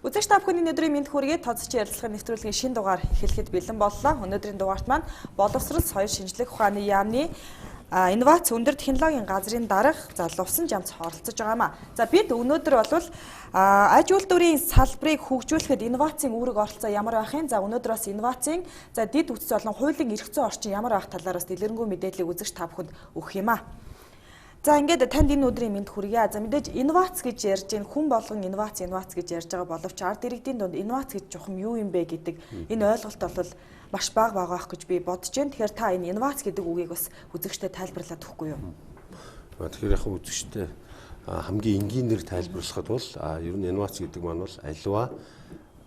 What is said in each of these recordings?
Үзэгч та бүхний өнөөдрийн мэнд хүргэе тооцч ярилцлагын нэвтрүүлгийн шинэ дугаар эхлэхэд бэлэн боллоо. Өнөөдрийн дугаарт маань боловсрол соёл шинжлэх ухааны яамны инновац өндөр технологийн газрын дарга за Лувсан Жамц оролцож байгаамаа. За бид өнөөдөр бол аж үйлдвэрийн салбарыг хөгжүүлэхэд инновацийн үүрэг оролцоо ямар байх юм? За өнөөдөр бас инновацийн за дэд бүтц болон хуулийн эрх зүйн орчин ямар байх талаар бас дэлгэрэнгүй мэдээллийг үзэгч та бүхэнд өгөх юм аа. За ингээд танд энэ өдрийн мэнд хүргье. За мэдээж инновац гэж ярьж байна. Хүн болгон инновац инновац гэж ярьж байгаа боловч ард иргэдийн дунд инновац гэж чухам юу юм бэ гэдэг энэ ойлголт бол маш бага байгаа ах гэж би бодож байна. Тэгэхээр та энэ инновац гэдэг үгийг бас үзэгчдэд тайлбарлаад өгөхгүй юу? Тэгэхээр яг үзэгчдэд хамгийн энгийнээр тайлбарлахад бол ер нь инновац гэдэг маань бол аливаа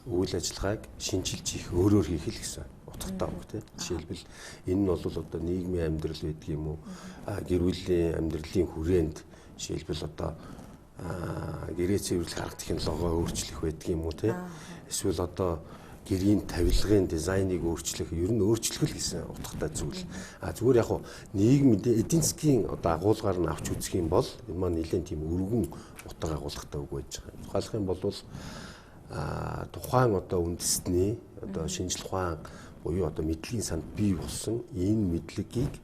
үйл ажиллагааг шинжилж хийх, өөрөөр хийх л гэсэн утгатай үг тийм. Жишээлбэл энэ нь бол одоо нийгмийн амьдрал байдаг юм уу? Гэр бүлийн амьдралын хүрээнд жишээлбэл одоо гэрээ цэвэрлэх арга технологио өөрчлөх байдаг юм уу тийм. Эсвэл одоо гэрийн тавилгын дизайныг өөрчлөх, ер нь өөрчлөх л гэсэн утгатай зүйл. А зүгээр яг нийгэм эдийн засгийн одоо агуулгаар нь авч үзэх юм бол энэ маань нэлээд тийм өргөн утга агуулгатай үг байж байгаа. Тухайлах юм бол тухайн одоо үндэстний одоо шинжлэх ухаан буюу одоо мэдлэгийн санд бий болсон энэ мэдлэгийг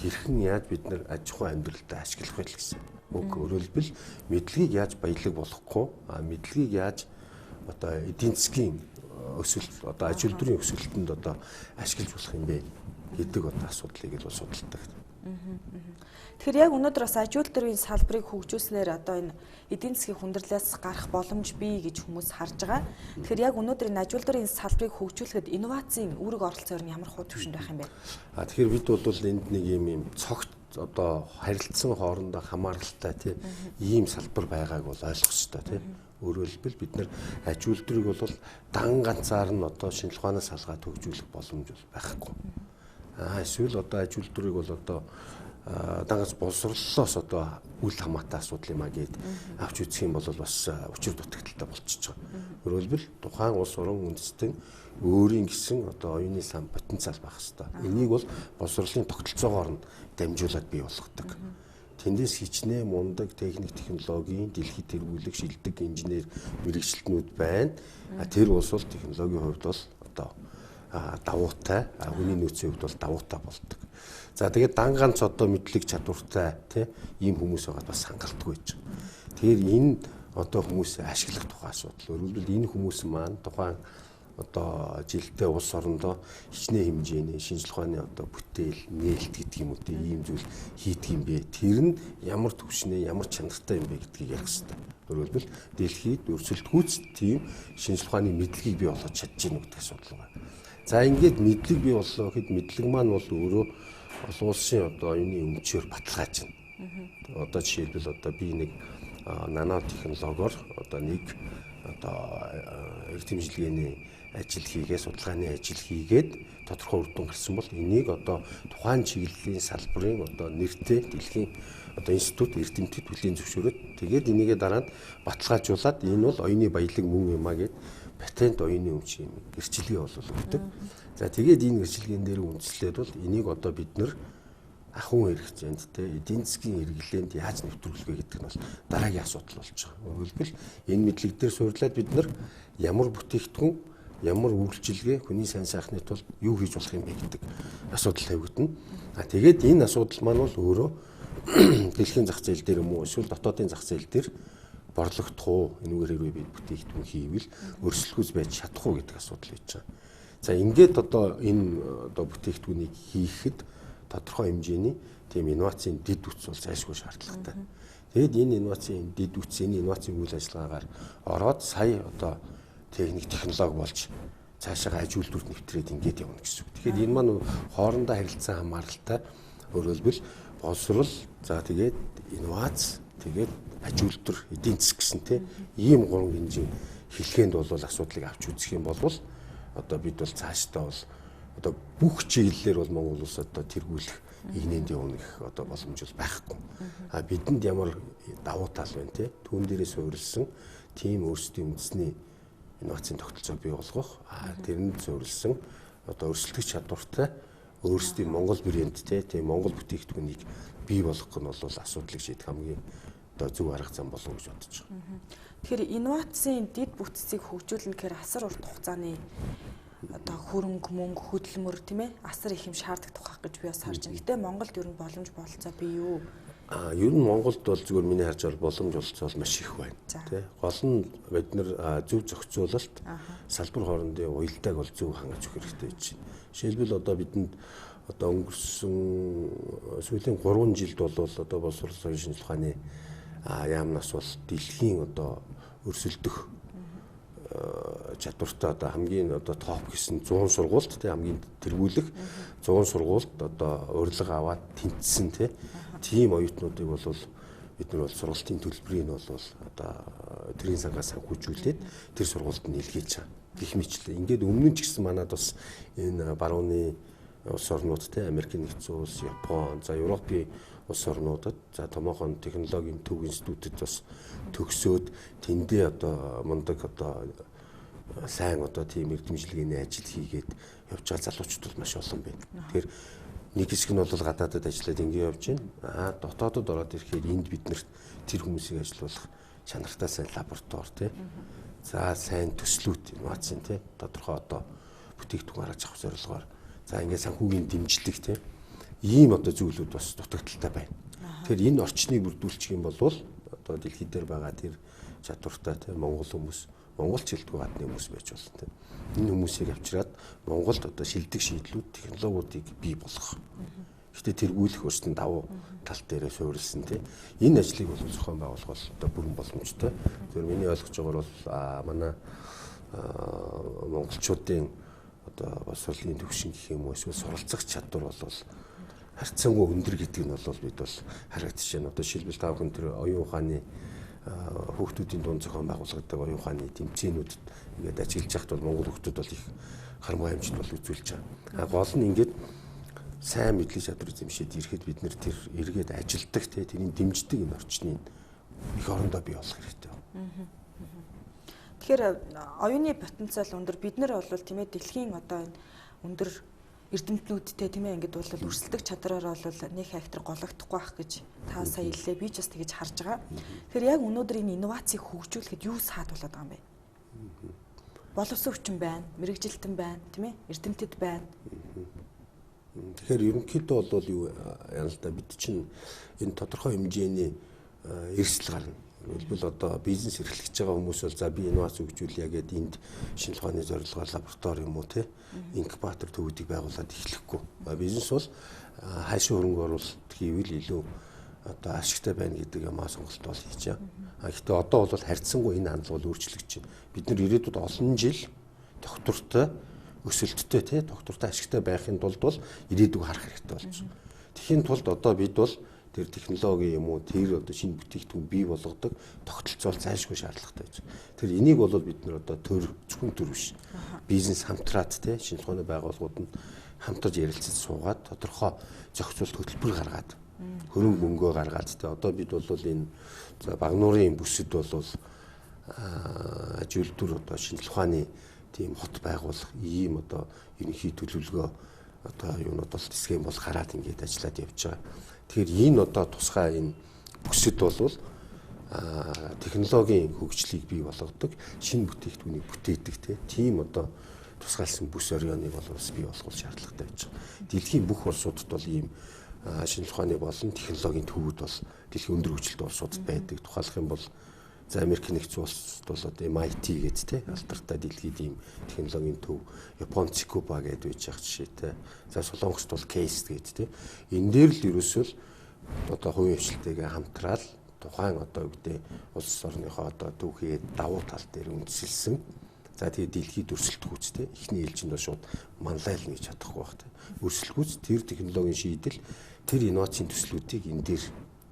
хэрхэн яаж бид нар аж ахуй амьдралдаа ашиглах вэ гэсэн үг. Өөрөлдвөл мэдлэгийг яаж баялаг болгохгүй, мэдлэгийг яаж одоо эдийн засгийн өсөлт, одоо аж үйлдвэрийн өсөлтөнд одоо ашиглаж болох юм бэ гэдэг одоо асуудлыг л судалдаг. Тэгэхээр яг өнөөдөр бас аж үйлдвэрийн салбарыг хөгжүүлснээр одоо энэ эдийн засгийн хүндрэлээс гарах боломж бий гэж хүмүүс харж байгаа. Тэгэхээр яг өнөөдөр энэ аж үйлдвэрийн салбарыг хөгжүүлэхэд инновацийн үүрэг оролцоор нь ямар хуу түвшинд байх юм бэ? Тэгэхээр бид бол энд нэг юм цогт одоо харилцан хоорондоо хамааралтай тийм ийм салбар байгааг бол ойлгох ёстой тийм. Өөрөөр хэлбэл бид нар аж үйлдвэрийг бол дан ганцаар нь одоо шинжлэх ухаанаас салгаад хөгжүүлэх боломж бол байхгүй. Эсвэл одоо аж үйлдвэрийг бол одоо дангас боловсрлоос одоо үл хамаатай асуудал юм а гэд авч үзэх юм бол бас учир дутагдaltaй болчихж байгаа. Өөрөөр хэлбэл тухайн улс орон үндэстэн өөрийн гэсэн одоо оюуны сан потенциал байх ёстой. Энийг бол боловсролын тогтолцоогоор нь дамжуулаад бий болгодог. Тэндээс хичнээн мундаг техник технологийн дэлхийд тэргүүлэх шилдэг инженер мэргэжилтнүүд байна. Тэр улс бол технологийн хувьд бол одоо давуутай, хүний нөөцийн хувьд бол давуутай болдог. За тэгээд дан ганц одоо мэдлэг чадвартай тий ийм хүмүүс байгаад бас хангалтгүй байж байгаа. Тэгэхээр энэ одоо хүмүүсээ ашиглах тухай асуудал. Өөрөлдвөл энэ хүмүүс маань тухайн одоо жилдээ улс орондоо хичнээн хэмжээний шинжлэх ухааны одоо бүтээл, нээлт гэдэг юм уу тий ийм зүйл хийдэг юм бэ. Тэр нь ямар түвшний, ямар чанартай юм бэ гэдгийг ярих хэрэгтэй. Өөрөлдвөл дэлхийд өрсөлдөхүйц тийм шинжлэх ухааны мэдлэгийг бий болгож чадж гэнэ гэдэг асуудал байна. За ингээд мэдлэг бий боллоо гэхэд мэдлэг маань бол өөрөө олон улсын одоо оюуны өмчөөр баталгаажна. Одоо жишээлбэл одоо би нэг нано технологиор одоо нэг одоо эрдэм шинжилгээний ажил хийгээ, судалгааны ажил хийгээд тодорхой үр дүн гарсан бол энийг одоо тухайн чиглэлийн салбарын одоо нэртэй дэлхийн одоо институт эрдэмтэд хүлээн зөвшөөрөөд тэгээд энийгээ дараа нь баталгаажуулаад энэ бол оюуны баялаг мөн юм а гэд патент оюуны өмч юм гэрчилгээ бол өгдөг. За тэгээд энэ гэрчилгээн дээр үндэслээд бол энийг одоо бид нар ахуйн хэрэгцээнд те эдийн засгийн хэрэглээнд яаж нэвтрүүлэх вэ гэдэг нь бол дараагийн асуудал болж байгаа. Өөрөлдвөл энэ мэдлэг дээр суурлаад бид нар ямар бүтээгдэхүүн, ямар үйлчилгээ хүний сайн сайхны тулд юу хийж болох юм бэ гэдэг асуудал тавигдана. А тэгээд энэ асуудал маань бол өөрөө дэлхийн зах зээл дээр юм уу эсвэл дотоодын зах зээл дээр борлогдох уу, энүүгээр хэрвээ бид бүтээгдэхүүн хийвэл өрсөлдөхүйц байж чадах уу гэдэг асуудал байж байгаа. За ингээд одоо энэ одоо бүтээгдэхүүнийг хийхэд тодорхой хэмжээний тийм инновацийн дэд бүтц бол зайлшгүй шаардлагатай. Тэгээд энэ инновацийн дэд бүтц, энэ инновацийн үйл ажиллагаагаар ороод сая одоо техник технологи болж цаашаа аж үйлдвэрт нэвтрээд ингээд явна гэсэн үг. Тэгэхээр энэ маань хоорондоо харилцан хамааралтай. Өөрөлдвөл боловсрол, за тэгээд инновац, тэгээд аж үйлдвэр, эдийн засаг гэсэн тийм ийм гурван гинжийн хэлхээнд бол асуудлыг авч үзэх юм бол одоо бид бол цаашдаа бол одоо бүх чиглэлээр бол Монгол улс одоо тэргүүлэх игнэнд явна гэх одоо боломж бол байхгүй. А бидэнд ямар давуу тал байна те түүн дээрээ суурилсан тийм өөрсдийн үндэсний инновацийн тогтолцоо бий болгох, а тэрэнд суурилсан одоо өрсөлдөх чадвартай Өөрсдийн Монгол брэнд тийм Монгол бүтээгдэхүүнийг бий болгох нь бол асуудлыг шийдэх хамгийн одоо зөв арга зам болов гэж бодож байгаа. Тэгэхээр инновацийн дэд бүтцийг хөгжүүлнэ гэхээр асар урт хугацааны одоо хөрөнгө, мөнгө, хөдөлмөр тийм асар их юм шаарддаг тухай гэж би бас харж байна. Гэтэ Монголд ер нь боломж бололцоо бий юу? Ер нь Монголд бол зүгээр миний харж байгаа боломж бололцоо бол маш их байна. Тэ. Гол нь бид нар зөв зохицуулалт, салбар хоорондын уялдааг бол зөв хангаж өгөх хэрэгтэй гэж байна. Жишээлбэл одоо бидэнд одоо өнгөрсөн сүүлийн 3 жилд бол одоо боловсрол соёл шинжилгээ ухааны яамнаас бол дэлхийн одоо өрсөлдөх чадвартай одоо хамгийн одоо топ гэсэн 100 сургуульд тий хамгийн тэргүүлэх 100 сургуульд одоо урилга аваад тэнцсэн тий тийм оюутнуудыг бол бид нар бол сургалтын төлбөрийг нь бол одоо төрийн сангаас санхүүжүүлээд тэр сургуульд нь илгээж байгаа. Гэх мэтлээ. Ингээд өмнө нь ч гэсэн манад бас энэ барууны улс орнууд тий Америкийн нэгдсэн улс, Япон, за Европын улс орнуудад за томоохон технологийн төв институтэд бас төгсөөд тэндээ одоо мундаг одоо сайн одоо тийм эрдэмжлэгээний ажил хийгээд явж байгаа залуучууд бол маш олон байна. Тэгэхээр нэг хэсэг нь бол гадаадад ажиллаад ингэ явж байна. Аа дотоодод ороод ирэхээр энд биднэрт тэр хүмүүсийг ажилуулах чанартай сайн лаборатори тий. За сайн төслүүд инновацийн тий тодорхой одоо бүтээгдэхүүн гаргаж авах зорилгоор за ингээд санхүүгийн дэмжлэг тий ийм одоо зүйлүүд бас дутагдaltaй байна. Тэгэхээр энэ орчныг бүрдүүлчих юм бол одоо дэлхий дээр байгаа тэр чадвартай тий Монгол хүмүүс, монгол хэлдэггүй гадны хүмүүс байж болно тий. Энэ хүмүүсийг авчираад Монголд одоо шилдэг шийдлүүд, технологиудыг бий болгох. Гэтэ тэргүүлэх өөрсдийн давуу тал дээрээ суурилсан тий. Энэ ажлыг бол зохион байгуулах бол одоо бүрэн боломжтой. Тэгэхээр миний ойлгож байгаагаар бол манай монголчуудын одоо боловсролын төвшин гэх юм уу эсвэл суралцах чадвар бол харьцангуй өндөр гэдэг нь бол бид бол харагдаж байна. Одоо жишээлбэл та бүхэн тэр оюун ухааны хүүхдүүдийн дунд зохион байгуулагддаг оюун ухааны тэмцээнүүдэд ингээд ажиллаж байхад бол монгол хүүхдүүд бол их харамгай хэмжээнд бол үзүүлж байгаа. Гол нь ингээд сайн мэдлэг чадвар эзэмшээд ирэхэд бид нэр тэр эргээд ажилдаг те тэрийг дэмждэг энэ орчныг их орондоо бий болох хэрэгтэй байна. Тэгэхээр оюуны потенциал өндөр бид нар бол тийм дэлхийн одоо энэ өндөр эрдэмтнүүдтэй тийм ингээд бол өрсөлдөх чадраараа бол нэг хактер гологдохгүй байх гэж та сая хэллээ. Би ч бас тэгэж харж байгаа. Тэгэхээр яг өнөөдөр энэ инновацийг хөгжүүлэхэд юу саад болоод байгаа юм бэ? Боловсон хүчин байна, мэрэгжилтэн байна, тийм эрдэмтэд байна. Тэгэхээр ерөнхийдөө бол юу яана л да бид чинь энэ тодорхой хэмжээний эрсдэл гарна. Хэлбэл одоо бизнес эрхлэж байгаа хүмүүс бол за би инновац хөгжүүлье гэдээ энд шинжилгээ ухааны зорилгоор лаборатори юм уу те инкубатор төвүүдийг байгуулад эхлэхгүй. Бизнес бол хайшин хөрөнгө оруулалт хийвэл илүү одоо ашигтай байна гэдэг юмаа сонголт бол хийж байгаа. Гэхдээ одоо бол харьцангуй энэ хандлага бол өөрчлөгдөж байна. Бид нар ирээдүйд олон жил тогтвортой өсөлттэй те тогтвортой ашигтай байхын тулд бол ирээдүг харах хэрэгтэй болж байна. Тэхийн тулд одоо бид бол тэр технологи юм уу тэр одоо шинэ бүтээгдэхүүн бий болгодог тогтолцоол зайлшгүй шаардлагатай байж. Тэр энийг бол бид нар одоо төр зөвхөн төр биш. Бизнес хамтраад те шинжилгээ ухааны байгууллагууд нь хамтарч ярилцаж суугаад тодорхой зохицуулт хөтөлбөр гаргаад хөрөнгө мөнгөө гаргаад те одоо бид бол энэ за Багнуурын бүсэд бол аж үйлдвэр одоо шинжилгээ ухааны тийм хот байгуулах ийм одоо ерөнхий төлөвлөгөө одоо юунууд бол схем бол гараад ингээд ажиллаад явж байгаа. Тэгэхээр энэ одоо тусгай энэ бүсэд бол технологийн хөгжлийг бий болгодог, шинэ бүтээгдэхүүнийг бүтээдэг тийм одоо тусгаалсан бүс орионыг бол бас бий болгох шаардлагатай байж байгаа. Дэлхийн бүх улсуудад бол ийм шинжилгээ ухааны болон технологийн төвүүд бол дэлхийн өндөр хөгжилтэй улсуудад байдаг. Тухайлах юм бол за Америк нэгдсэн улсад бол одоо MIT гэдэг те алдартай дэлхийд ийм технологийн төв, Японд Цукуба гэдэг байж байгаа жишээтэй. За Солонгост бол Кейс гэдэг те. Энэ дээр л ерөөсөө л одоо хувийн хвшилтэйгээ хамтраал тухайн одоо гэдэг улс орныхоо одоо түүхийгээ давуу тал дээр үндэслэсэн. За тэгээ дэлхийд өрсөлдөхүүц те. Эхний ээлжинд бол шууд манлайлна гэж чадахгүй байх те. Өрсөлдөхүүц тэр технологийн шийдэл, тэр инновацийн төслүүдийг энэ дээр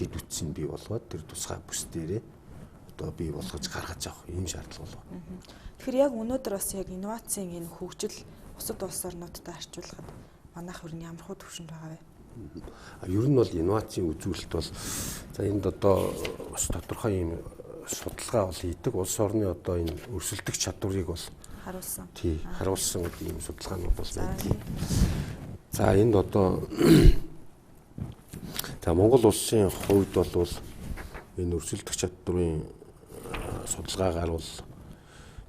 дэд үтсийг бий болгоод тэр тусгай бүс дээрээ одоо бий болгож гаргаж авах ийм шаардлага болов. Тэгэхээр яг өнөөдөр бас яг инновацийн энэ хөгжил бусад улс орнуудтай харьцуулахад манайх ер нь ямар хуу түвшинд байгаа вэ? Ер нь бол инновацийн үзүүлэлт бол за энд одоо бас тодорхой ийм судалгаа бол хийдэг. Улс орны одоо энэ өрсөлдөх чадварыг бол харуулсан. Тий, харуулсан ийм судалгаанууд бол байдаг. За За энд одоо за Монгол улсын хувьд бол энэ өрсөлдөх чадварын судалгаагаар бол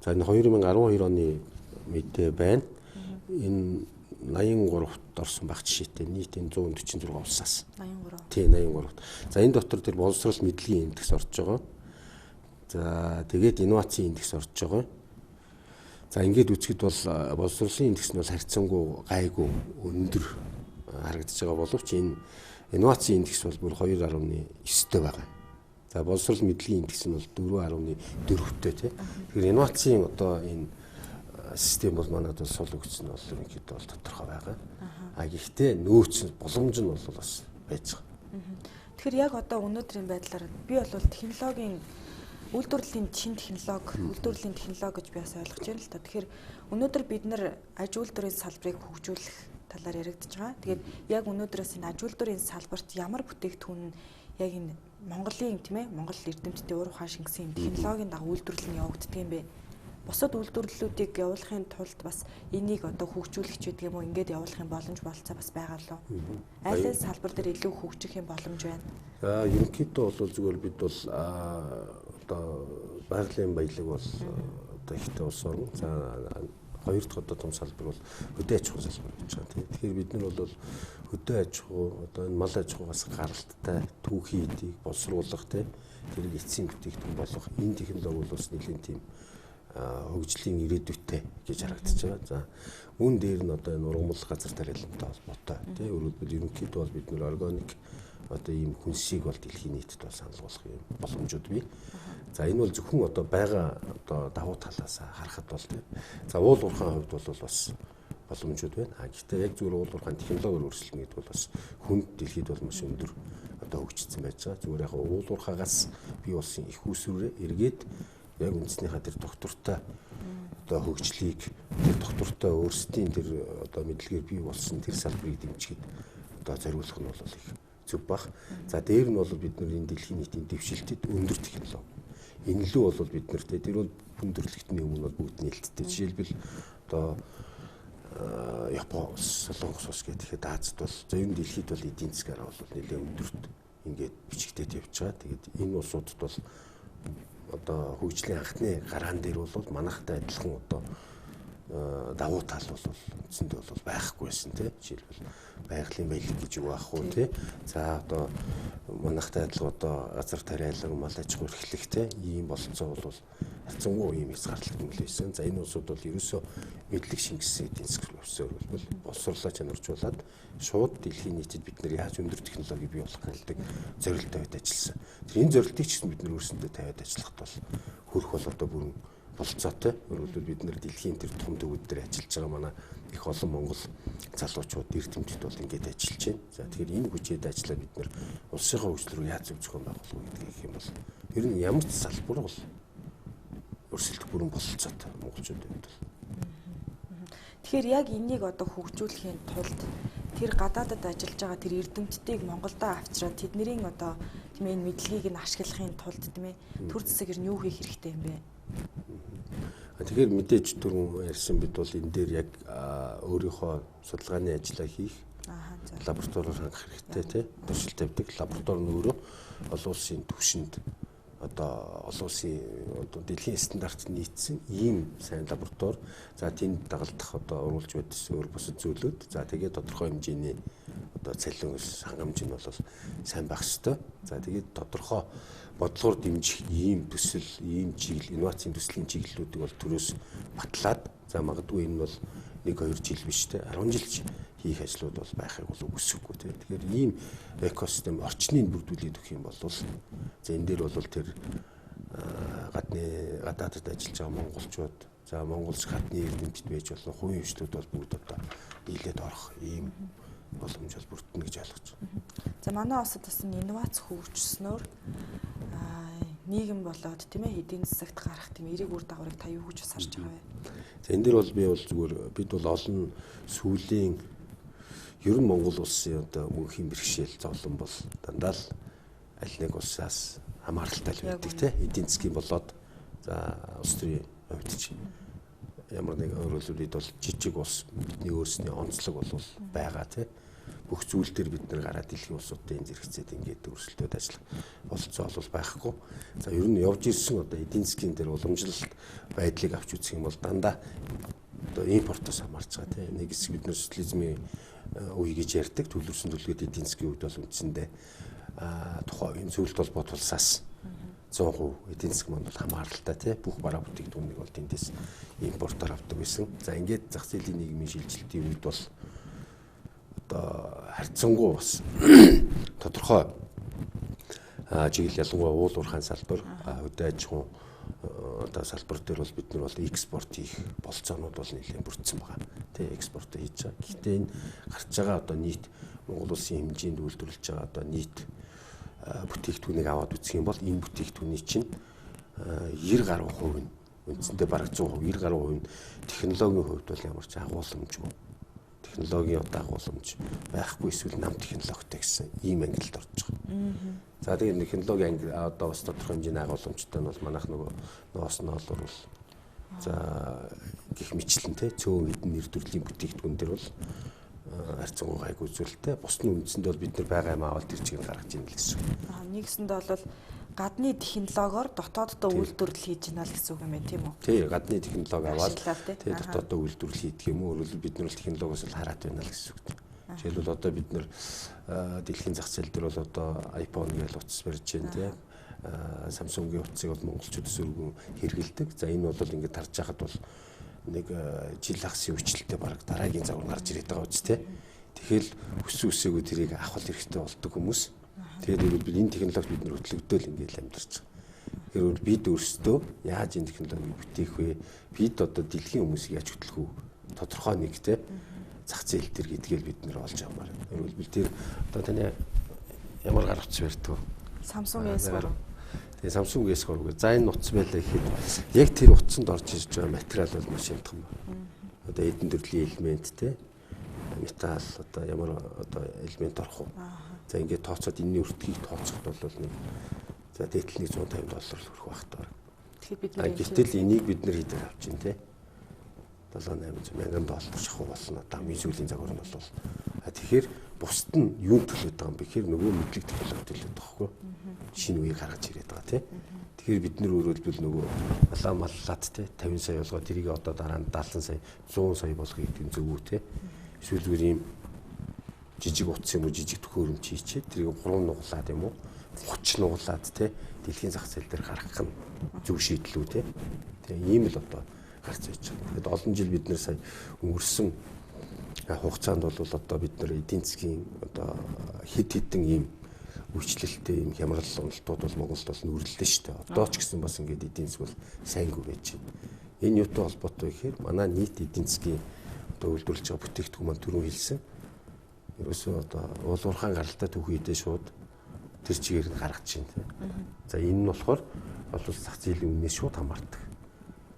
за энэ 2012 оны мэдээ байна. Энэ 83-т орсон байх жишээтэй нийт энэ 146 улсаас. 83. Тий, 83-т. За энэ дотор тэр боловсрол мэдлэгийн индекс орж байгаа. За тэгээд инновацийн индекс орж байгаа. За ингээд үзэхэд бол боловсролын индекс нь бол харьцангуй гайгүй өндөр харагдаж байгаа боловч энэ инновацийн индекс бол бүр 2.9-тэй байгаа. За боловсрол мэдлэгийн индекс нь бол 4.4-тэй тий. Тэгэхээр инновацийн одоо энэ систем бол манайд бол сул өгсөн нь бол ерөнхийдөө бол тодорхой байгаа. А гэхдээ нөөц боломж нь бол бас байж байгаа. Тэгэхээр яг одоо өнөөдрийн байдлаар би бол технологийн үйлдвэрлэлийн шин технологи, үйлдвэрлэлийн технологи гэж би бас ойлгож байна л та. Тэгэхээр өнөөдөр бид нэр аж үйлдвэрийн салбарыг хөгжүүлэх талаар яригдж байгаа. Тэгээд яг өнөөдрөөс энэ аж үйлдвэрийн салбарт ямар бүтээгдэхүүн нь яг энэ Монголын тийм ээ Монгол эрдэмтдийн уур ухаан шингэсэн технологийн дагуу үйлдвэрлэл нь явагддаг юм бэ? Бусад үйлдвэрлэлүүдийг явуулахын тулд бас энийг одоо хөгжүүлэх ч гэдэг юм уу, ингээд явуулах юм боломж болцоо бас байгаа лу. Аль аль салбар дээр илүү хөгжих юм боломж байна? За ерөнхийдөө бол зүгээр бид бол одоо байгалийн баялаг бол одоо ихтэй улс орн. За хоёр дахь одоо том салбар бол хөдөө аж ахуйн салбар гэж байгаа тийм. Тэгэхээр бид нар бол хөдөө аж ахуй одоо энэ мал аж ахуйгаас гаралтай түүхийн эдийг боловсруулах тийм, тэрийг эцсийн бүтээгдэхүүн болгох энэ технологи бол бас нэлийн тийм хөгжлийн ирээдүйтэй гэж харагдаж байгаа. За үүн дээр нь одоо энэ ургамал газар тариалантай холбоотой тийм. Өөрөөр хэлбэл ерөнхийдөө бол бид нар органик одоо ийм хүнсийг бол дэлхийн нийтэд бол санал болгох юм боломжууд бий. За энэ бол зөвхөн одоо байгаа одоо давуу талаас харахад бол тийм. За уул уурхайн хувьд бол бас боломжууд байна. А гэхдээ яг зүгээр уул уурхайн технологиор өрсөлдөнө гэдэг бол бас хүнд дэлхийд бол маш өндөр одоо хөгжсөн байж байгаа. Зүгээр яг уул уурхаагаас бий болсон их усвэрээ эргээд яг үндснийхаа тэр доктортой одоо хөгжлийг тэр доктортой өөрсдийн тэр одоо мэдлэгээр бий болсон тэр салбарыг дэмжихэд одоо зориулах нь бол их зөв бах. За дээр нь бол бид нар энэ дэлхийн нийтийн дэвшилтэд өндөр технологи. Энэ лүү бол бид нар тэр бол хүндрэлтний өмнө бол бүгд нээлттэй. Жишээлбэл одоо Япон улс, Солонгос улс гэхэд Азад бол за ер нь дэлхийд бол эдийн засгаараа бол нэлээд өндөрт ингээд бичигдээд явж байгаа. Тэгээд энэ улсуудад бол одоо хөгжлийн анхны гараан дээр бол манайхтай адилхан одоо давуу тал бол үндсэндээ бол байхгүй байсан тий. Жишээлбэл байгалийн баялаг гэж юу аах вэ тий. За одоо манайхтай адилхан одоо газар тариалан, мал аж ахуй эрхлэх тий. Ийм бололцоо бол харьцангуй ийм хязгаарлалт нөлөөсөн. За энэ улсууд бол ерөөсөө мэдлэг шингэсэн эдийн засаг рүү бол боловсруулаа чанаржуулаад шууд дэлхийн нийтэд бид нэр яаж өндөр технологи бий болох гэдэг зорилт тавиад ажилласан. Тэр энэ зорилтыг ч гэсэн бид нэр өөрсөндөө тавиад ажиллахад бол хөрөх бол одоо бүрэн бололцоотой. Өөрөөр хэлбэл бид нэр дэлхийн тэр том төвүүд дээр ажиллаж байгаа манай их олон монгол залуучууд эрдэмтэд бол ингээд ажиллаж байна. За тэгэхээр энэ хүчээд ажиллаа бид нэр улсынхаа хөгжил рүү яаж зөв зохион байгуулах вэ гэдгийг юм бол ер нь ямар ч салбар бол өрсөлдөх бүрэн бололцоотой монголчуудын хувьд бол. Тэгэхээр яг энийг одоо хөгжүүлэхийн тулд тэр гадаадад ажиллаж байгаа тэр эрдэмтдийг Монголдо авчираад тэдний одоо тийм ээ энэ мэдлэгийг нь ашиглахын тулд тийм ээ төр засаг ер нь юу хийх хэрэгтэй юм бэ? Тэгэхээр мэдээж түрүүн ярьсан бид бол энэ дээр яг өөрийнхөө судалгааны ажлаа хийх лабораториор хангах хэрэгтэй тий. Туршилт тавьдаг лаборатори нь өөрөө олон улсын түвшинд одоо олон улсын одоо дэлхийн стандартад нийцсэн ийм сайн лаборатори. За тэнд дагалдах одоо уруулж байдсан өөр бусад зүйлүүд. За тэгээд тодорхой хэмжээний одоо цалин ус хангамж нь бол сайн байх ёстой. За тэгээд тодорхой бодлогоор дэмжих ийм төсөл, ийм чиглэл, инновацийн төслийн чиглэлүүдийг бол төрөөс батлаад за магадгүй энэ бол 1-2 жил биш те 10 жил хийх ажлууд бол байхыг бол үгүйсэхгүй те. Тэгэхээр ийм экосистем орчныг бүрдүүлээд өгөх юм бол за энэ дээр бол тэр гадны гадаадд ажиллаж байгаа монголчууд за Монголс гадны эрдэмтэд байж болно хувийн хвшлүүд бол бүгд одоо нийлээд орох ийм боломж бол бүрдэнэ гэж ойлгож байна. За манай улсад бас инновац хөгжснөөр нийгэм болоод тийм ээ эдийн засагт гарах тийм эерэг үр дагаврыг та юу гэж бас харж байгаа вэ? За энэ дэр бол би бол зүгээр бид бол олон сүүлийн ер нь Монгол улсын одоо мөнхийн бэрхшээл зовлон бол дандаа л аль нэг улсаас хамааралтай л байдаг тийм эдийн засгийн болоод за улс төрийн хувьд ч ямар нэгэн өөрөлдөлд бол жижиг улс бидний өөрсний онцлог бол байгаа тий. Бүх зүйл дээр бид нар гараад дэлхийн улсуудын энэ зэрэгцээд ингээд өрсөлдөөд ажиллах бололцоо бол байхгүй. За ер нь явж ирсэн одоо эдийн засгийн дээр уламжлалт байдлыг авч үзэх юм бол дандаа одоо импортоос хамаарч байгаа тий. Нэг хэсэг бид нар социализмын үе гэж ярьдаг. Төлөвлөсөн төлөвлөгөөд эдийн засгийн үед бол үндсэндээ тухайн үеийн зөвлөлт холбоот улсаас 100% эдийн засаг маань бол хамааралтай тий. Бүх бараа бүтээгдэхүүнийг бол тэндээс импортоор авдаг байсан. За ингээд зах зээлийн нийгмийн шилжилтийн үед бол одоо харьцангуй бас тодорхой чиглэл, ялангуяа уул уурхайн салбар, хөдөө аж ахуйн одоо салбар дээр бол бид нар бол экспорт хийх болцоонууд бол нэлээд бүрдсэн байгаа. Тэ, экспорт хийж байгаа. Гэхдээ энэ гарч байгаа одоо нийт Монгол улсын хэмжээнд үйлдвэрлэж байгаа одоо нийт бүтээгдэхүүнийг аваад үзэх юм бол энэ бүтээгдэхүүний чинь 90 гаруй хувь нь, үндсэндээ бараг 100%, 90 гаруй хувь нь технологийн хувьд бол ямар ч агуулмжгүй. Технологийн одоо агуулмж байхгүй эсвэл нам технологитой гэсэн ийм ангилалд орж байгаа. За тэгээд технологи анги одоо бас тодорхой хэмжээний агуулмжтай нь бол манайх нөгөө ноос ноолуурвал за гих мэтлэн те цөөн хэдэн нэр төрлийн бүтээгдэхүүн дээр бол харьцангуй гайгүй үзүүлэлттэй. Бус нь үндсэндээ бол бид нар байгаа юм аваад тэр чигээр гаргаж ийн л гэсэн. Нэгсэндээ бол гадны технологиор дотооддоо үйлдвэрлэл хийж гинэ л гэсэн үг юм байна, тийм үү? Тий, гадны технологи аваад тий дотооддоо үйлдвэрлэл хийдэг юм уу? Өөрөлдөл бид нар бол технологиос л хараад байна л гэсэн үг. Жишээлбэл одоо бид нар дэлхийн зах зээл дээр бол одоо iPhone гэж утас барьж байна тий. Samsung-ийн утсыг бол монголчууд өргөн хэрэглэдэг. За энэ бол ингээд тарж байхад бол нэг жил хагасын хүчлэлтэй бараг дараагийн загвар гарч ирээд байгаа үст тий. Тэгэхээр өссөн өсөөгүй тэрийг авах хэрэгтэй болдог хүмүүс. Тэгээд бид энэ технологид бид нар хөтлөгдөөл ингээд амьдарч байгаа. Тэгэхээр бид өөрсдөө яаж энэ технологиг бүтээх вэ? Бид одоо дэлхийн хүмүүсийг яаж хөтлөх үү? Тодорхой нэг тий зах зээл дээр гэдгээл бид нар олж авмаар. Өөрөлдвөл тэр одоо таны ямар гар утас барьдаг вэ? Samsung S3. Тэгээ Samsung S3 гэ. За энэ утас байлаа гэхэд яг тэр утсанд орж ирж байгаа материал бол маш хямдхан байна. Одоо эдэн төрлийн элемент те металл одоо ямар одоо элемент орох вэ? За ингээд тооцоод энэний өртгийг тооцоход бол нэг за дээдл нэг $150 хүрэх байх таа. Тэгэхээр бид нар гэтэл энийг бид нар хэдээр авч чинь те 7-800 мянган доллар шахуу болно. Одоо хамгийн сүүлийн загвар нь бол тэгэхээр бусд нь юун төлөөд байгаа юм бэ гэхээр нөгөө мэдлэг технологи төлөөд байгаа хгүй. Шинэ үеийг гаргаж ирээд байгаа тий. Тэгэхээр бид нар өөрөлдвөл нөгөө малаа маллаад тий 50 сая болгоо тэрийг одоо дараа нь 70 сая 100 сая болгоё гэдэг нь зөв үү тий. Эсвэл зүгээр ийм жижиг утас юм уу жижиг төхөөрөмж хийчээд тэрийг 3 нуглаад юм уу 30 нуглаад тий дэлхийн зах зээл дээр гаргах нь зөв шийдэл үү тий. Тэгээ ийм л одоо гарч ирж байгаа. Тэгэхэд олон жил бид нэр сая өнгөрсөн хугацаанд бол одоо бид нар эдийн засгийн одоо хэд хэдэн ийм үйлчлэлтэй ийм хямрал уналтууд бол Монголд бол нүрэрлээ шүү дээ. Одоо ч гэсэн бас ингээд эдийн засаг бол сайнгүй байж байна. Энэ юутай холбоотой гэхээр манай нийт эдийн засгийн одоо үйлдвэрлэж байгаа бүтээгдэхүүн маань түрүүн хэлсэн. Ерөөсөө одоо уул уурхайн гаралтай түүхийдээ шууд тэр чигээр нь гаргаж байна. За энэ нь болохоор бол зах зээлийн үнээс шууд хамаардаг.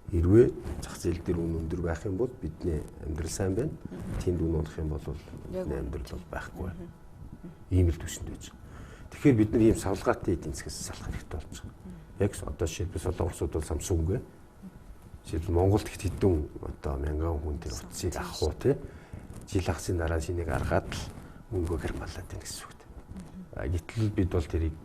Хэрвээ зах зээл дээр үн өндөр байх юм бол бидний амьдрал сайн байна. Тэнд үн унах юм бол бидний амьдрал бол байхгүй байна. Ийм л түвшинд байж байгаа. Тэгэхээр бид нар ийм савлгаатай эдийн засгаас салах хэрэгтэй болж байгаа. Яг одоо жишээлбэл Солонгосууд бол Samsung-гээ. Жишээлбэл Монголд их хэдэн одоо мянган хүн тэр утсыг авах уу те. Жил хагасын дараа шинийг аргаад л мөнгөө кармалаад байна гэсэн үг. Гэтэл бид бол тэрийг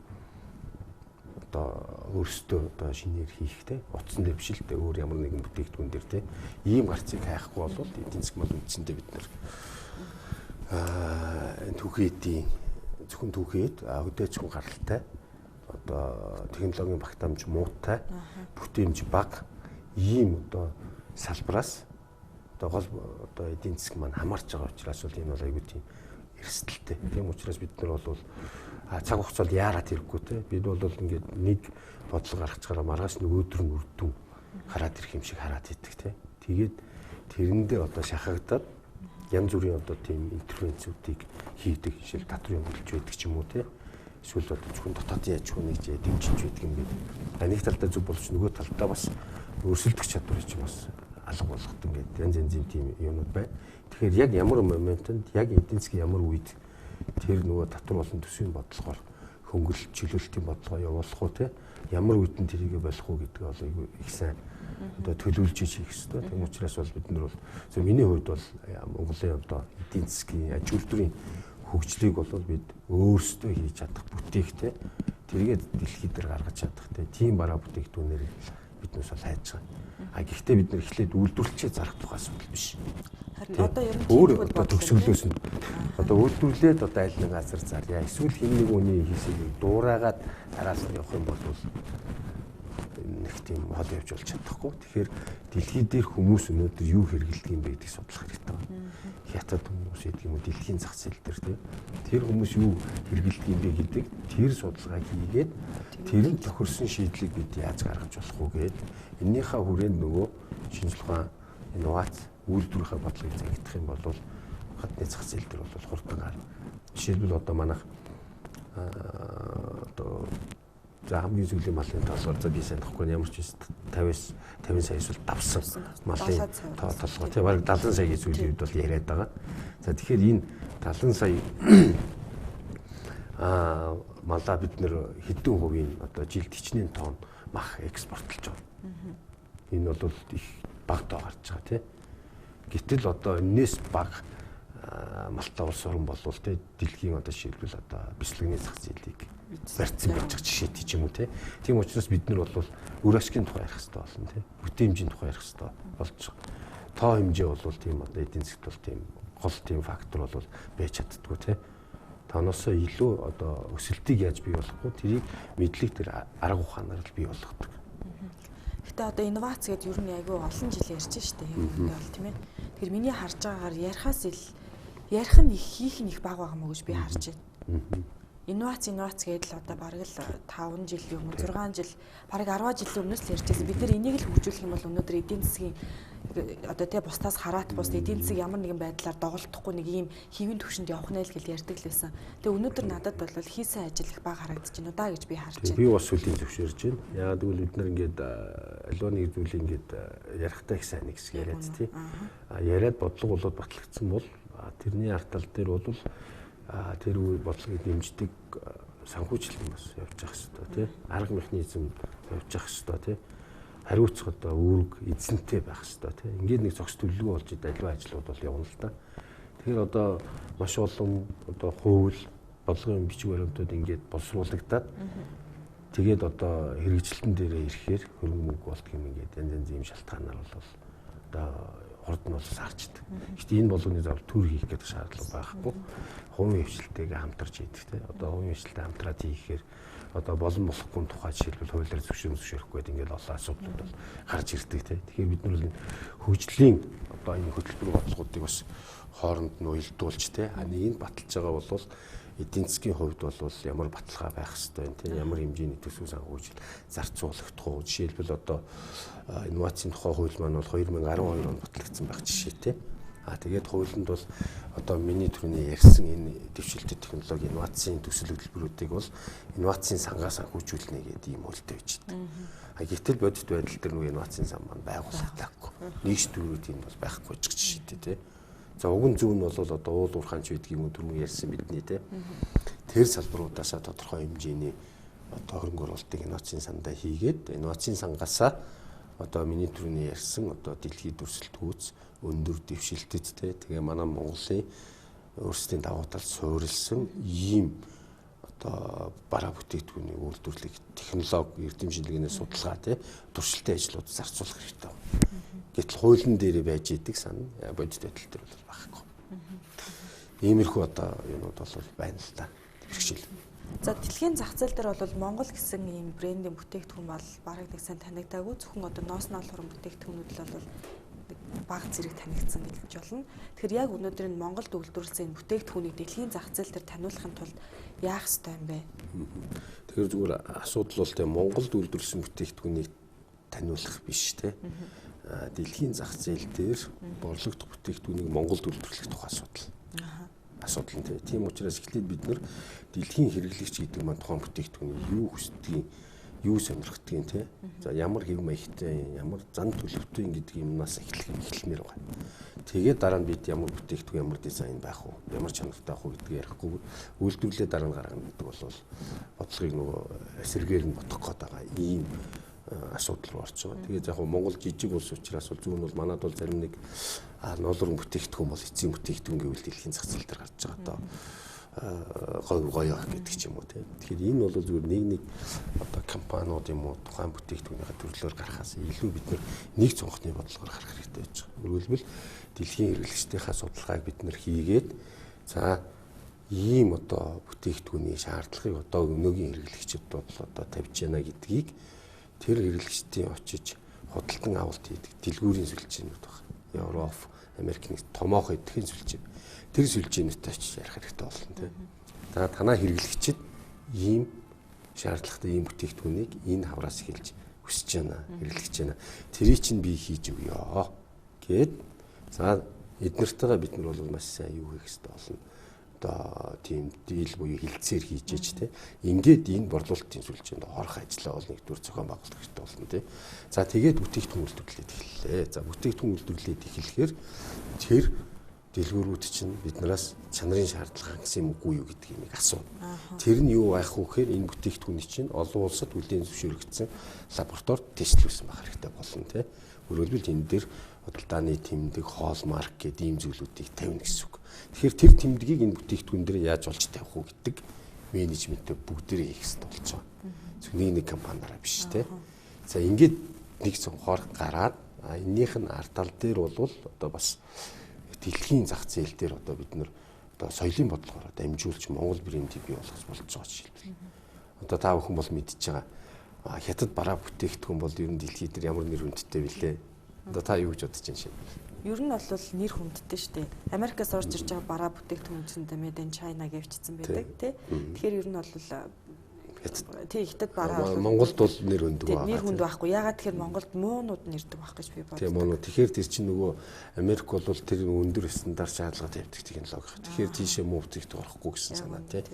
одоо өөрсдөө одоо шинээр хийх те утсан дээр биш л те өөр ямар нэгэн бүтээгдэхүүн дээр те ийм гарцыг хайхгүй бол эдийн засаг бол үндсэндээ бид нар энэ түүхийдийн зөвхөн түүхийд хөдөө аж ахуйн гаралтай одоо технологийн багтаамж муутай бүтээмж бага ийм одоо салбараас одоо гол одоо эдийн засаг маань хамаарч байгаа учраас бол энэ бол аюул тийм эрсдэлтэй. Тийм учраас бид нар бол цаг хугацаанд яарад ирэхгүй те. Бид бол ингээд нэг бодлого гаргацгаараа маргааш нөгөөдөр нь үрдүн хараад ирэх юм шиг хараад идэг те. Тэгээд тэрэндээ одоо шахагдаад янз бүрийн одоо тийм интервенцүүдийг хийдэг. Жишээл татврын хөнгөлж байдаг ч юм уу те. Эсвэл одоо зөвхөн дотоодын аж ахуйныг дэмжиж байдаг юм гээд. Нэг талдаа зөв боловч нөгөө талдаа бас өрсөлдөх чадварыг ч бас алга болгох ингээд янз янзын тийм юмнууд байна. Тэгэхээр яг ямар моментод яг эдийн засгийн ямар үед тэр нөгөө татвар болон төсвийн бодлогоор хөнгөлөлт чөлөөлтийн бодлогоо явуулах уу те ямар үед нь тэрийгэ болох уу гэдгийг бол айгүй их сайн Одоо төлөвлөж хийх ёстой. Тийм учраас бол бид нар бол зөв миний хувьд бол Монголын одоо эдийн засгийн аж үйлдвэрийн хөгжлийг бол бид өөрсдөө хийж чадах бүтээгтэй тэргээ дэлхий дээр гаргаж чадах тийм бараа бүтээгдэхүүнээр биднээс бол хайж байгаа. А гэхдээ бид нар эхлээд үйлдвэрлэлчээ зарах тухай асуудал биш. Харин одоо ер нь өөр одоо төгсгөлөөс нь одоо үйлдвэрлээд одоо аль нэг газар зарья. Эсвэл хэн нэг үний хийсийг дуурайгаад араас нь явах юм бол нэг тийм хол явж болж чадахгүй. Тэгэхээр дэлхий дээр хүмүүс өнөөдөр юу хэрэглэдэг юм бэ гэдгийг судлах хэрэгтэй байна. Хятад хүмүүс гэдэг юм уу дэлхийн зах зээл дээр тийм. Тэр хүмүүс юу хэрэглэдэг юм бэ гэдэг тэр судалгааг хийгээд тэр нь тохирсон шийдлийг бид яаж гаргаж болох уу гээд эннийхээ хүрээнд нөгөө шинжлэх ухаан, инновац, үйлдвэрийнхээ бодлогыг зангидах юм бол гадны зах зээл дээр бол хурдан гарна. Жишээлбэл одоо манайх одоо за хамгийн сүүлийн малын толгоор за би санахгүй ямар ч 50 сая эсвэл давсан малын толгой тийм бараг 70 саягийн сүүлийн үед бол яриад байгаа. За тэгэхээр энэ 70 сая малаа бид нэр хэдэн хувийн одоо жилд хичнээн тонн мах экспортлж байгаа. Энэ бол их бага тоо гарч байгаа тийм. Гэтэл одоо энэс бага малтай улс орн болвол тийм дэлхийн одоо жишээлбэл одоо бислэгний зах зээлийг барьцсан байж байгаа жишээтэй ч юм уу тийм учраас бид нар бол үр ашигын тухай ярих хэрэгтэй болно тийм бүтээмжийн тухай ярих хэрэгтэй болж байгаа. Тоо хэмжээ бол тийм одоо эдийн засгт бол тийм гол тийм фактор бол байж чаддгүй тийм. Тоноосоо илүү одоо өсөлтийг яаж бий болгох вэ? Тэрийг мэдлэг тэр арга ухаанаар л бий болгодог. Гэтэ одоо инновац гэдэг ер нь айгүй олон жил ярьж штэ юм бол тийм ээ. Тэгэхээр миний харж байгаагаар ярихаас ил ярих нь их хийх нь их бага байгаа мó гэж би харж байна. Инновац гэдэг л одоо бараг л 5 жилийн өмнө 6 жил бараг 10 жилийн өмнөөс л ярьж байсан. Бид нэр энийг л хөгжүүлэх юм бол өнөөдөр эдийн засгийн одоо тий бусдаас хараат бус эдийн засаг ямар нэгэн байдлаар доголдохгүй нэг ийм хэвийн төвшөнд явах нэ л гэж ярьдаг л байсан. Тэгээ өнөөдөр надад бол хийсэн ажил их бага харагдаж байна уу да гэж би харж байна. Би бас сүлийн зөвшөөрж байна. Яагаад гэвэл бид нар ингээд аливаа нэг зүйлийг ингээд ярихтай их сайн нэг хэсэг яриад тий. Яриад бодлого болоод батлагдсан бол тэрний арт тал дээр бол тэр үе бодлогыг дэмждэг санхүүжилт бас явж явах хэрэгтэй тий. Арга механизм явж явах хэрэгтэй тий. Хариуцах одоо үүрэг эзэнтэй байх хэрэгтэй тий. Ингээд нэг зогс төлөвлөгөө болж аливаа ажлууд бол явна л да. Тэгэхээр одоо маш олон одоо хууль, бодлогын бичиг баримтууд ингээд боловсруулагдаад тэгээд одоо хэрэгжилтэн дээрээ ирэхээр хөрөнгө мөнгө болдго юм ингээд янз янзын юм шалтгаанаар бол одоо хурд нь бол саарчдаг. Гэхдээ энэ болгоны заавал төр хийх гэдэг шаардлага байхгүй. Хувийн хвшилтэйгээ хамтарч хийдэг те. Одоо хувийн хвшилтэй хамтраад хийхээр одоо болон болохгүй тухай жишээлбэл хуулиар зөвшөөрөхгүй гэдэг ингээд олон асуудлууд бол гарч ирдэг те. Тэгэхээр бид нар энэ хөгжлийн одоо энэ хөтөлбөр бодлогоодыг бас хооронд нь уялдуулж те. А нэг нь баталж байгаа бол эдийн засгийн хувьд бол ямар баталгаа байх ёстой юм те, ямар хэмжээний төсөв санхүүжил зарцуулагдах уу? Жишээлбэл одоо инновацийн тухай хууль маань бол 2012 онд батлагдсан байх жишээтэй. А тэгээд хуулинд бол одоо миний түрүүний ярьсан энэ дэвшилтэт технологи инновацийн төсөл хөтөлбөрүүдийг бол инновацийн сангаа санхүүжүүлнэ гэдэг ийм хуультай байж байдаг. А гэтэл бодит байдал дээр нөгөө инновацийн сан маань байгуулагдаагүй. Нэгж дөрүүд юм бол байхгүй ч жишээтэй те. За уг нь зөв нь бол одоо уул уурхаанч гэдэг юм уу түрүүн ярьсан бидний те. Тэр салбаруудаасаа тодорхой хэмжээний одоо хөрөнгө оруулалтыг инновацийн сандаа хийгээд инновацийн сангаасаа одоо миний түрүүний ярьсан одоо дэлхийд өрсөлдөхүүц өндөр дэвшилтэд те. Тэгээ манай Монголын өөрсдийн давуу тал суурилсан ийм одоо бараа бүтээгдэхүүний үйлдвэрлэлийг технологи, эрдэм шинжилгээний судалгаа те туршилтын ажлууд зарцуулах хэрэгтэй. Гэтэл хуулийн дээрээ байж идэг сан бодит байдал дээр бол байхгүй. Иймэрхүү одоо юмуд бол байна л да. Бэрхшээл. За дэлхийн зах зээл дээр бол Монгол гэсэн ийм брендийн бүтээгдэхүүн бол бараг нэг сайн танигдаагүй. Зөвхөн одоо ноос ноолхорон бүтээгдэхүүнүүд л бол баг зэрэг танигдсан гэж болно. Тэгэхээр яг өнөөдөр энэ Монголд үйлдвэрлэсэн энэ бүтээгдэхүүнийг дэлхийн зах зээл дээр таниулахын тулд яах ёстой юм бэ? Тэгэхээр зүгээр асуудал бол тийм Монголд үйлдвэрлэсэн бүтээгдэхүүнийг таниулах биш те. Дэлхийн зах зээл дээр борлогдох бүтээгдэхүүнийг Монголд үйлдвэрлэх тухай асуудал. Асуудал нь тийм учраас эхлээд бид нар дэлхийн хэрэглэгч гэдэг маань тухайн бүтээгдэхүүнийг юу хүсдгийг, юу сонирхдгийг те. За ямар хэв маягтай, ямар зан төлөвтэй гэдэг юмнаас эхлэмээр байгаа. Тэгээд дараа нь бид ямар бүтээгдэхүүн, ямар дизайн байх уу, ямар чанартай байх уу гэдгийг ярихгүй үйлдвэрлэлээ дараа нь гаргана гэдэг бол бодлогыг нөгөө эсэргээр нь бодох гээд байгаа ийм асуудал руу орж байгаа. Тэгээд яг Монгол жижиг улс учраас бол зүүн бол манад бол зарим нэг ноолрон бүтээгдэхүүн бол эцсийн бүтээгдэхүүн гэвэл дэлхийн зах зээл дээр гарч байгаа одоо говь гоё гэдэг ч юм уу тийм. Тэгэхээр энэ бол зүгээр нэг одоо компаниуд юм уу тухайн бүтээгдэхүүнийхээ төрлөөр гарахаас илүү бид нэг цонхны бодлогоор гарах хэрэгтэй байж байгаа. Өөрөлдвөл дэлхийн хэрэглэгчдийнхаа судалгааг бид нар хийгээд за ийм одоо бүтээгдэхүүний шаардлагыг одоо өнөөгийн хэрэглэгчид бол одоо тавьж яана гэдгийг тэр хэрэглэгчдийн очиж худалдан авалт хийдэг дэлгүүрийн сүлжээнүүд байна. Европ, Америк нэг томоох эдхийн сүлжээ. Тэр сүлжээнүүдтэй очиж ярих хэрэгтэй болно тийм. За танаа хэрэглэгчид ийм шаардлагатай ийм бүтээгдэхүүнийг энэ хавраас эхэлж хүсэж байна, хэрэглэж байна. Тэрийг чинь би хийж өгье гэд за эднэртэйгээ бид нар бол маш сайн юу хийх хэрэгтэй болно. Одоо тийм дийл буюу хилцээр хийж ээж те. Ингээд энэ борлуулалтын сүлжээнд орох ажлаа бол нэгдүгээр зохион байгуулах хэрэгтэй болно те. За тэгээд бүтээгдэхүүн үйлдвэрлээд эхэллээ. За бүтээгдэхүүн үйлдвэрлээд эхлэхээр тэр дэлгүүрүүд чинь биднээс чанарын шаардлага хангасан юм үгүй юу гэдгийг нэг асууна. Тэр нь юу байх вэ гэхээр энэ бүтээгдэхүүний чинь олон улсад хүлээн зөвшөөрөгдсөн лабораторид тестлүүлсэн байх хэрэгтэй болно те. Өөрөлдвөл энэ дээр худалдааны тэмдэг, хоол марк гэдэг ийм зүйлүүдийг тавина гэсэн үг. Тэгэхээр тэр тэмдгийг энэ бүтээгдэхүүн дээр яаж олж тавих уу гэдэг менежментээ бүгдээрээ хийх хэрэгтэй болж байгаа. Зөвхөн нэг компаниараа биш те. За ингээд нэг цонхоор гараад эннийх нь ард тал дээр бол одоо бас дэлхийн зах зээл дээр одоо бид нар одоо соёлын бодлогоор дамжуулж Монгол брендийг бий болгож болж байгаа жишээлбэл. Одоо та бүхэн бол мэдж байгаа хятад бараа бүтээгдэхүүн бол ер нь дэлхий дээр ямар нэр хүндтэй вүлээ? Одоо та юу гэж бодож байна шээ? Ер нь бол нэр хүндтэй шүү дээ. Америкаас орж ирж байгаа бараа бүтээгдэхүүн үндсэндээ made in China гэвчсэн байдаг тий. Тэгэхээр ер нь бол тий хятад бараа Монголд бол нэр хүнд байгаа. Нэр хүнд байхгүй. Ягаад тэгэхээр Монголд муунууд нэрдэг байх гэж би боддог. Тийм муунууд. Тэгэхээр тэр чинь нөгөө Америк бол тэр өндөр стандарт шаардлага тавьдаг технологи. Тэгэхээр тийшээ муу бүтээгдэхүүн орохгүй гэсэн санаа тий.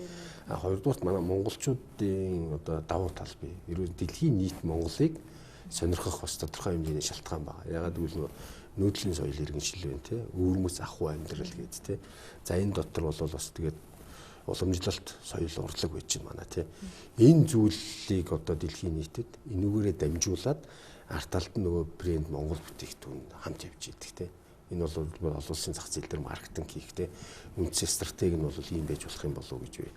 А хоёрдугаарт манай монголчуудын одоо давуу тал бий. Ерөөс дэлхийн нийт Монголыг сонирхох бас тодорхой хэмжээний шалтгаан байна. Ягаад гэвэл нөгөө нүүдлийн соёл иргэншил байна тий. Өвөрмөц ахуй амьдрал гээд тий. За энэ дотор бол бас тэгээд уламжлалт соёл урлаг байж байна манай тий. Энэ зүйлийг одоо дэлхийн нийтэд энүүгээрээ дамжуулаад арт талд нь нөгөө брэнд Монгол бүтээгдэхүүн хамт явж идэг тий. Энэ бол олон улсын зах зээл дээр маркетинг хийх тий. Үндсэн стратеги нь бол ийм байж болох юм болов уу гэж би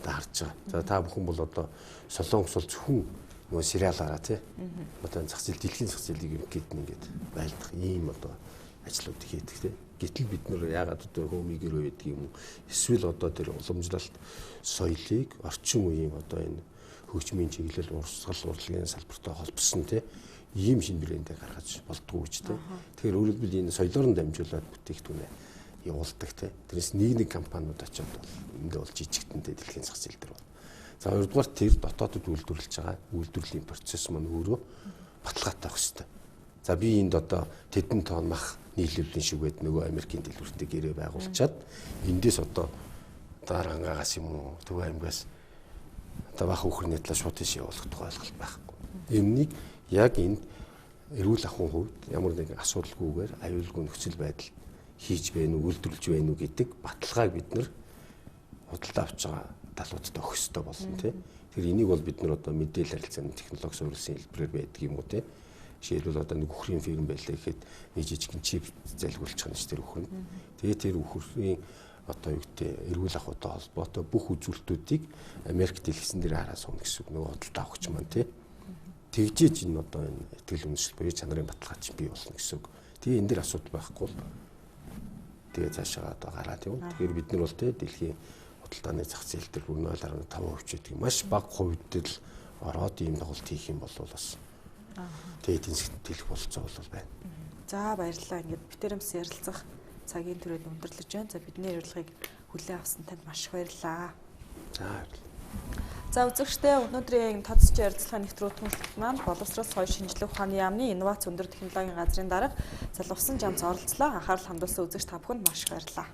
одоо харж байгаа. За та бүхэн бол одоо Солонгос бол зөвхөн нөгөө сериалаараа тий. Одоо зах зээл дэлхийн зах зээлийг юм гээд ингээд байлдах ийм одоо ажлууд хийдэг тий. Гэтэл бид нар яагаад одоо хөөмигэр байдаг юм уу? Эсвэл одоо тэр уламжлалт соёлыг орчин үеийн одоо энэ хөгжмийн чиглэл, урсгал, урлагийн салбартай холбосон тий. Ийм шинэ брендээ гаргаж болдгоо гэж тий. Тэгэхээр өөрөөр хэлбэл энэ соёлоор нь дамжуулаад бүтээгдэхүүнээ явуулдаг тий. Тэрнээс нэг компаниуд очиод бол эндээ бол жижигтэнтэй дэлхийн зах зээл дээр бол. За хоёрдугаар тэр дотоодод үйлдвэрлэж байгаа үйлдвэрлэлийн процесс маань өөрөө баталгаатай байх хэрэгтэй. За би энд одоо тэдэн тонн мах нийлүүллийн шүгээд нөгөө Америкийн дэлгүүртээ гэрээ байгуулчаад эндээс одоо Дарангаагаас юм уу Төв аймгаас одоо бах хүүхэрний талаа шууд тийш явуулах тухай ойлголт байхгүй. Энэнийг яг энд эрүүл ахуйн хувьд ямар нэгэн асуудалгүйгээр аюулгүй нөхцөл байдал хийж байна уу, үйлдвэрлэж байна уу гэдэг баталгааг бид нар худалдаа авч байгаа талуудад өгөх ёстой болно тий. Тэгэхээр энийг бол бид нар одоо мэдээлэл харилцааны технологи суурилсан хэлбэрээр байдаг юм уу тий. Жишээлбэл одоо нэг үхрийн фирм байлаа гэхэд нэг жижигхэн чип залгуулчих нь ш тэр үхрэнд. Тэгээ тэр үхрийн одоо юу гэдэг эрүүл ахуйтай холбоотой бүх үзүүлэлтүүдийг Америк дэлгэцэн дээр хараа сууна гэсэн үг нөгөө худалдаа авахч маань тий. Тэгжээж энэ одоо энэ итгэл үнэмшил буюу чанарын баталгаа чинь бий болно гэсэн үг. Тэгээ энэ дэр асуудал байхгүй бол тэгээ цаашаа одоо гараа тийм үү. Тэгэхээр бид нар бол тий дэлхийн худалдааны зах зээл дээр бүр 0.5% ч гэдэг маш бага хувьд л ороод ийм тоглолт хийх юм бол бас тэгээ эдийн засгт тэлэх болцоо бол байна. За баярлалаа. Ингээд битэрэмс ярилцах цагийн түрээд өндөрлөж байна. За бидний ярилцлагыг хүлээн авсан танд маш их баярлалаа. За баярлалаа. За үзэгчдээ өнөөдрийн тодсч ярилцлагын нэвтрүүлэгт маань боловсрол соёл шинжлэх ухааны яамны инновац өндөр технологийн газрын дарга Залувсан Жамц оролцлоо. Анхаарал хандуулсан үзэгч та бүхэнд маш их баярлалаа.